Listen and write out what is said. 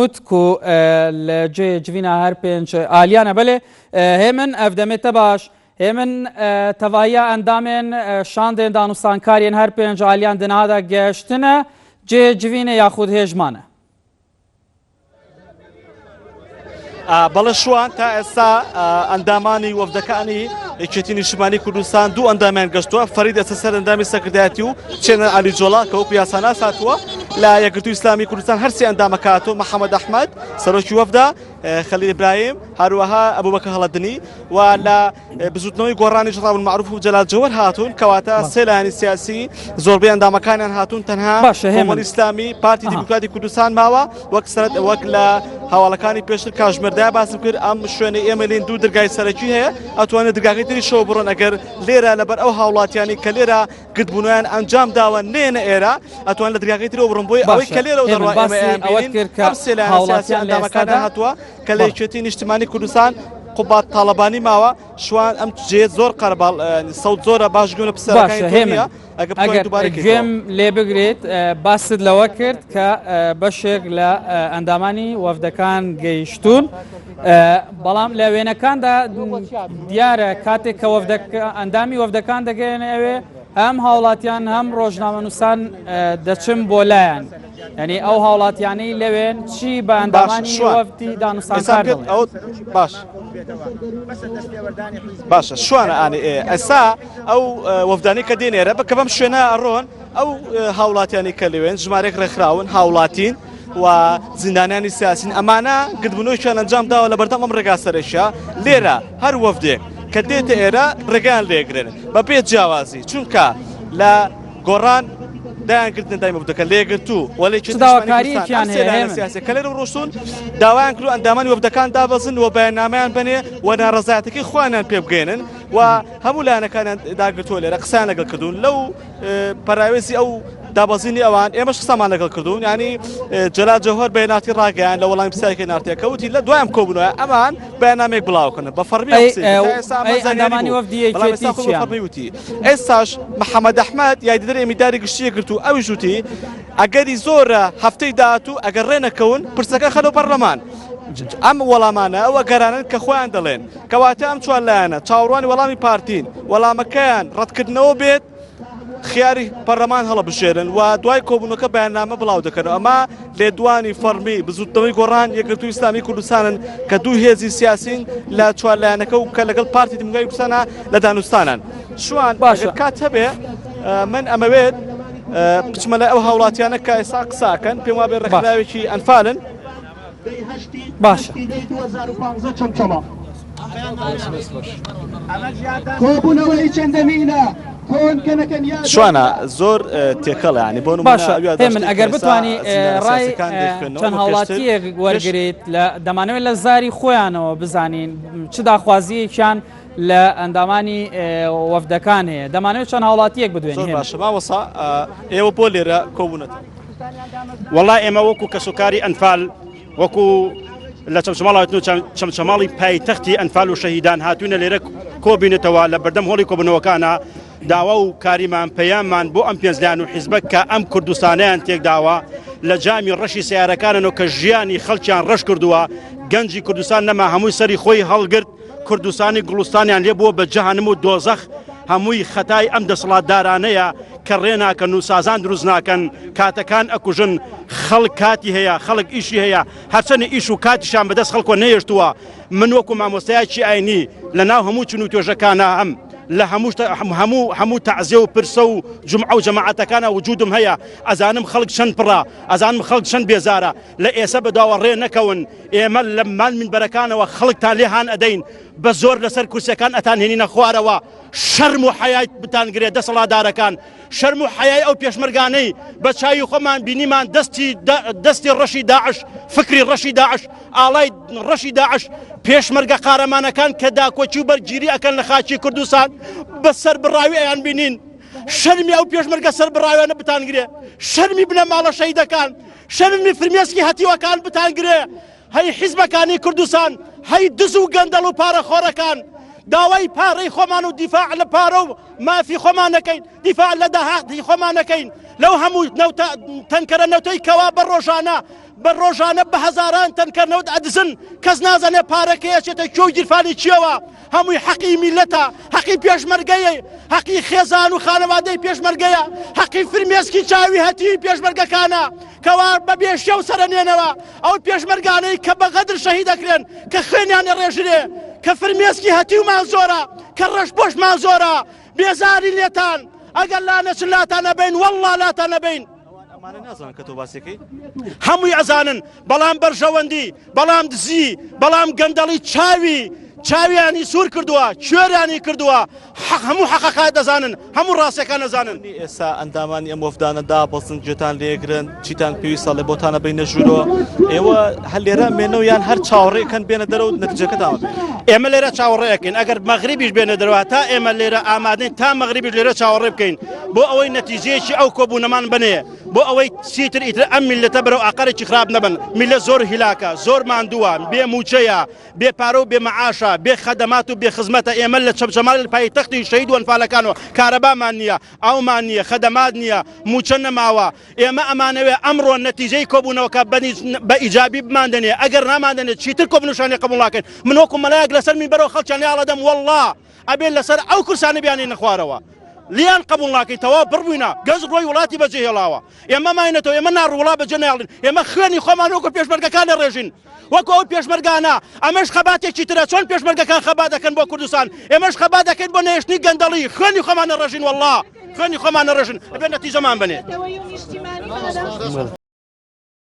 وت ku li cihê civîna her pênc aliyan e. Belê hêmin ev demê te baş. Hêmin tevahiya endamên şandên danûstankariyên her pênc aliyan di niha de gehiştine cihê civînê yaxud hêj mane. بەڵێ شوان تا ئێستا ئەندامانی وەفدەکانی یەکێتی نیشتمانی کوردستان دوو ئەندامیان گەشتووە فەرید ئەسە سەر ئەندامی سەکردایەتی و چێنە علی جۆڵا کە وەکو یاساناس هاتووە لە یەکگرتوو ئیسلامی کوردستان هەرسێ ئەندامەکە هاتووە محەممەد ئەحمەد سەرۆکی وەفدا خەلیل ئیبراهیم هەروەها ئەبوبەکر هەڵەدنی و لە بزوتنەوەی گۆڕانیش ڕاون معروف و جەلال جەوەر هاتوون کەواتە سێ لایەنی سیاسی زۆربەی ئەندامەکانیان هاتوون تەنها باشە هێمن. کۆمەڵی ئیسلامی پارتی ئەها. دیموکراتی کوردستان ماوە وەک سەرەت وەک لە هەواڵەکانی پێشتر کاژمێردای باسم کرد ئەم شوێنەی ئێمە لێن دوو درگای سەرەکی هەیە ئەتوانێت درگاکەی تریشەوە بڕۆن ئەگەر لێرە لەبەر ئەو هاوڵاتیانی کە لێرە گردبوونەوەیان ئەنجام داوە نێنە ئێرە ئەتوان لە درگاکەی ترەوە بڕۆن بۆی ئەوەی باشە کە لێرەوە هێمن دەڕوا ئێمە باسی ئەیان ئەوەت بینین کرد کە ئەم سێ لایەنە سیاسی هاوڵاتیان لە ئەندامەکانیان ئێستادا هاتووە کە لە بەڵێ. یەکێتی نیشتمانی کوردستان قوباد تاڵەبانی ماوە شوان ئەم جێ زۆر قەرەباڵ سەوت زۆرە باش گوێم لە پرسیارەکانی باشە تۆ هێمن نییە ئەگەر بتوانیت ئەگەر دووبارەی کەیتەوە. گوێم لێ بگریت باست لەوە کرد کە بەشێک لە ئەندامانی وەفدەکان گەیشتوون بەڵام لە وێنەکاندا دیارە کاتێک کە وەفدەکە ئەندامی وەفدەکان دەگەێنە ئەوێ هەم هاوڵاتیان هەم ڕۆژنامەنووسان دەچن بۆ لایەن یعنی ئەو هاوڵاتیانەی لەوێن چی بە ئەندامانی وەفدی دانوستانکار دەڵێن؟ ئەو باش باشە شوانە ئانی ئێستا ئەو وەفدانی کە دێنێرە بە کە بەم شوێنە ئەڕۆن ئەو هاوڵاتیانی کە لەوێن ژمارێک ڕێکخراون هاوڵاتین و زیندانیانی سیاسین ئەمانە گردبوونەوەیان ئەنجام داوە لە بەردەم ئەم ڕێگا سەرەکیە لێرە هەر وەفدێک کە دێتە ئێرە ڕێگایان لێگرن بە بێ جیاوازی چونکە لە گۆڕان دایان گرتن دای وەفدەکە لێگرتوو و لە چ داواکارییەکیان هەیە هێمن؟ سیاسی کە لێرە ڕۆشتون داوایان کرد ئەندامانی وەفدەکان دابەزن و بەیاننامەیان بنێ و ناڕەزایەتەکەی خۆیانیان پێ بگەێنن و هەموو لایەنەکانیان داگرتووە لێرە قسەیان لەگەڵ کردوون لەو پەراوێزی ئەو دابەزینی ئەوان ئێمەش قسەمان لەگەڵ کردوون ینی جەلال جەوهەر بەیاناتی ڕاگەیان لە وەڵامی پرسیارێکی نارتەکە وتی لە دوایم کۆبوونەوە ئەمان بەیاننامەیەک بڵاوکردن بە فەرمی ئەو قسەی کرد. تا ئێستا ئەمە زانیاری ئەندامانی بوو. وەفدی بەڵام یەکێتی ئێستا خۆی بە چیان؟ فەرمی وتی ئێستاش محەممەد ئەحمەد یاریدەدەری ئەمینداری گشتیی گرت و ئەویش وتی ئەگەری زۆرە هەفتەی داهاتوو ئەگەر ڕێ نەکەون پرسەکە خەنەوە پەرلەمان ئەم وەڵامانە ئەو ئەگەرانەن کە خۆیان دەڵێن کەواتە ئەم چوار لایەنە چاوەڕوانی وەڵامی پارتین وەڵامەکەیان ڕەتکردنەوە بێت خیاری پەرلەمان هەڵەبژێرن و دوای کۆبوونەکە بەیاننامە بڵاو دەکەنەوە ئەمە لێدوانی فەڕمی بزوتنەوەی گۆڕان یەکگرتووی ئیسلامی کوردستانن کە دوو هێزی سیاسین لە چوار لایەنەکە و کە لەگەڵ پارتی دیموکراتی کوردستانە لە دانوستانن شوان باشە. ئەگەر کات هەبێ من ئەمەوێت بچمە لای ئەو هاوڵاتیانە کە ئێستا قساکەن پێم وابێ ڕێکخراوێکی ئەنفالن باشە. شوانە زۆر تێکەڵە ینی بۆ باشە هێمن ئەگەر بتانی ڕای چەند هاوڵاتیەک وەرگریت لە دەمانەوێت لە زاری خۆیانەوە بزانین چ داخوازیەکیان لە ئەندامانی وەفدەکان هەیە دەمانەوێت چەند هاوڵاتیەک بدوێن باشە مامۆسا ئێوە بۆ لێرە کۆبوونەتەوە وەڵا ئێمە وەکو کەسوکاری ئەنفال وەکو لە چەمچەماڵ هاتن و چەمچەماڵی پایتەختی ئەنفال و شەهیدان هاتوونە لێرە کۆبینێتەوە لە بەردەم هۆڵی کۆبنەوەکانە داوا و کاریمان پەیاممان بۆ ئەم پێنجلایەن و حیزبە کە ئەم کوردستانیان تێکداوە لە جامی ڕەشی سیارەکانن و کە ژیانی خەڵکیان ڕەش کردووە گەنجی کوردستان نەما هەمووی سەری خۆی هەڵگرت کوردستانی گوڵستانیان لێ بووە بە جەهەنم و دۆزەخ هەمووی خەتای ئەم دەسەڵاتدارانەیە کە ڕێ ناکەن و سازان دروست ناکەن کاتەکان ئەکوژن خەڵک کاتی هەیە خەڵک ئیشی هەیە هەرچەنی ئیش و کاتیشان بەدەست خەڵکۆ نەیەشتووە من وەکو مامۆستایەکی ئاینی لە ناو هەموو چون و توێژەکانە هەم لە هەموو هەموو هەموو تەعزیە و پرسە و جومعە و جەماعەتەکانە وجودم هەیە ئەزانم خەڵک چەند پڕە ئەزانم خەڵک چەند بێزارە لە ئێسە بەدواوە ڕێ نەکەون ئێمە لە مان منبەرەکانەوە خەڵکتان لێ هان ئەدەین بە زۆر لەسەر کورسیەکان ئەتان هێنینە خوارەوە شەرم و حەیای بتانگرێ دەسەڵاتدارەکان شەرم و حەیای ئەو پێشمەرگانەی بە چاوی خۆمان بینیمان دەستی دەستی ڕەشی داعش فکری ڕەشی داعش ئاڵای ڕەشی داعش پێشمەرگە قارەمانەکان کە داکۆکی و بەرگیری ئەکەن لە خاکی کوردستان بە سەر بڕاوی ئەیان بینین شەرمی ئەو پێشمەرگە سەر بڕاویانە بتانگرێ شەرمی بنەماڵە شەهیدەکان شەرمی فرمێسکی هەتیوەکان بتانگرێ هەی حیزبەکانی کوردستان هەی دز و گەندەڵ و پارەخۆرەکان داوای پارەی خۆمان و دیفاع لە پارە و مافی خۆمان نەکەین دیفاع لە داهاتی خۆمان نەکەین لەو هەموو نەوتە تەنکەرە نەوتەی کەوا بە ڕۆژانە بە ڕۆژانە بە هەزاران تەنکەر نەوت ئەدزن، کەس نازانێ پارەکەی ئەچێتە کوێ و گیرفانی کێوە، هەمووی حەقی میللەتە، حەقی پێشمەرگەیە، حەقی خێزان و خانەوادەی پێشمەرگەیە، حەقی فرمێسکی چاوی هەتیوی پێشمەرگەکانە کەوا بە بێ شێو سەرەنێنەوە، ئەو پێشمەرگانەی کە بە غەدر شەهید ئەکرێن، کە خوێنیان ئەڕێژرێ، کە فرمێسکی هەتیومان زۆرە، کە ڕەشپۆشمان زۆرە، بێزارین لێتان، ئەگەر لانەچن لاتان ئەبەین، وەڵڵا لاتان ئەبەین. ئەوان ئەمانە نازانن کە تۆ باسیەکەی؟ هەمووی ئەزانن بەڵام بەرژەوەندی بەڵام دزی بەڵام گەندەڵی چاوی چاویانی سوور کردووە کوێریانی کردووە حەق هەموو حەقەکە دەزانن هەموو ڕاستەکان ئەزانن. ئێستا ئەندامانی ئەم وەفدانە دابەزن گوێتان لێگرن چیتان پێویستە ڵێ بۆتانە بینە ژوورەوە ئێوە هەر لێرە مێنەوە یان هەر چاوەڕێکەن بێنە دەرەوە نەتیجەکەتان ئێمە لێرە چاوەڕێەکەین ئەگەر مەغریبیش بێنە دەرەوە تا ئێمە لێرە ئامادەین تا مەغریبیش لێرە چاوەڕێ بکەین بۆ ئەوەی نەتیجەیەکی ئەو کۆبوونەمان بنێ بۆ ئەوەی چیتر ئیتر ئەم میللەتە بەرەو ئاقارێکی خراپ نەبن میللەت زۆر هیلاکە زۆر ماندووە بێ مووچەیە بێ پارە و بێ مەعاشە بێ خەدەمات و بێ خزمەتە ئێمە لە چەمچەماڵ پایتەختی شەهید و ئەنفالەکانەوە کارەبامان نییە ئاومان نییە خەدەمات نییە مووچە نەماوە ئێمە ئەمانەوێ ئەمڕۆ نەتیجەی کۆبوونەوەکە بە ئیجابی بماندەنێ ئەگەر ناماندەنێ چیتر کۆبوونەوەشان لێ قبوڵ ناکەین من وەکو مەلایەک لەسەر مینبەرەوە خەڵکیان لێ ئاڵەدەم وەڵڵا ئەبێ لەسەر ئەو کورسانە بیانێنە خوارەوە لیان قبوڵ ناکەین تەواو پڕ بووینە گەنج ڕۆی وڵاتی بەجێ هێڵاوە ئێمە ماینەتەوە ئێمە ناڕووڵا بەجێ ناڵین ئێمە خوێنی خۆمان وەکو پێشمەرگەکان لە ڕێژین وەکو ئەو پێشمەرگانە ئەمەش خەباتێکی ترە چۆن پێشمەرگەکان خەبات دەکەن بۆ کوردستان ئێمەش خەبات دەکەین بۆ نەهێشتنی گەندەڵی خوێنی خۆمان نەڕێژین والله خوێنی خۆمان نەڕێژن ئەبێ نەتیجەمان بنێ.